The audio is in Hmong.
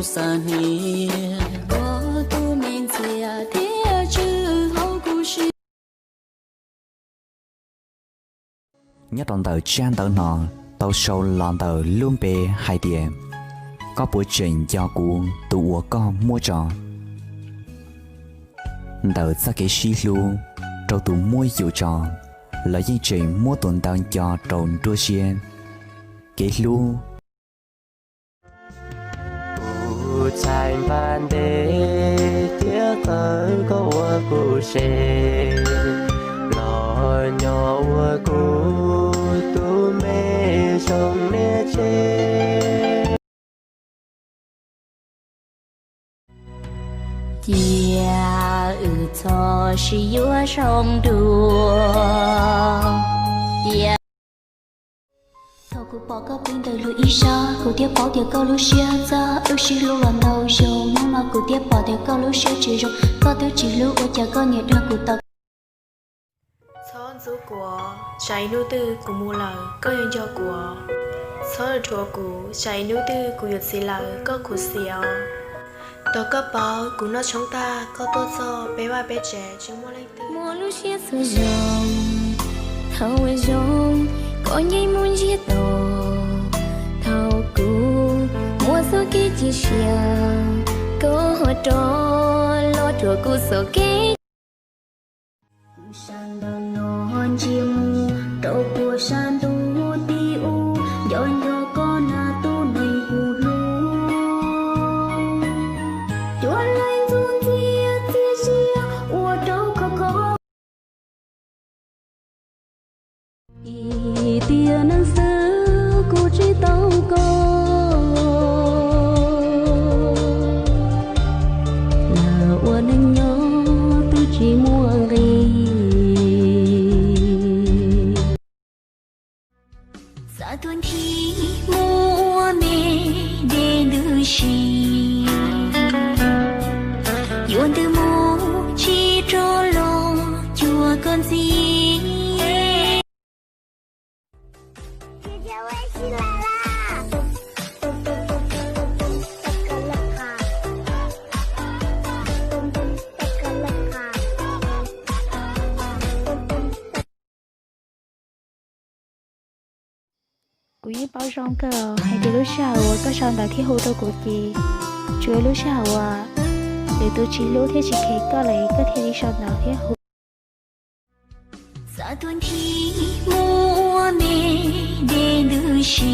Nyob rau ntawm tsab ntawv no tau sau los ntawm lub npe hais tias, koj puas tseem nco kuv tus uas koj muab tso? Ntawm txoj kev sib hlub rau tus muab yus tso, los yeej tseem muab tus ntawd nco rau nruab siab. Kev hlub. Kuv txhais npab ntev thiab qawm koj ua kuv se, los nyob ua kuv tus me zoo niam tsev. Cia wb txhob sib yuav zoo dua. Cia thaum kuv pom koj pw ntawm lub ib sab, kuv thiaj paub tias koj lub siab ntxhab. Wb sib hlub los ntau xyoo, hnub no kuv thiaj pom tias koj lub siab tsis zoo. Koj twb tsis hlub ua cas koj niaj dag kuv tau. Txhob ntxub kuv, tsam ib hnub twg kuv mus lawm koj yuav nco kuv. Txhob dhuav kuv, tsam ib hnub twg kuv yuav txiv lawm koj khuv xim os. Tau koj paub kuv noj tshoob tag koj tuaj txog peb vaj peb tsev tsis muaj leej twg. Muaj lub siab txhua zoo, thaum uas zoo koj yeej muaj ntsiag to. Thaum kuv muaj txoj kev cia siab, koj ho rov los rhuav kuv txoj kev. Kuv sawv ntawm no ntsia mus rau puag sab ntuj tim ub, nco nco koj na tus neeg kuv hlub. Cuag leej txuas ntxiag txias sia ua rau khov kho. Ib tiam neej xwb kuv tsis tau koj, lawv ua neej nyob twb tsis muaj nqis. Xav tuaj nthi mus ua me de ntws si, yuav ntws mus tsis rov los cuag koj ntxiv. Kuv yeej paub zoo kawg hais tias lub sij hawm uas koj sau ntawv thiab hu rau kuv ces tsuas yog lub sij hawm uas lwm tus tsis hlub thiab tsis kheev koj lawm koj thiaj li sau ntawv thiab hu. Xav tuaj nthi mus ua me de ntws si,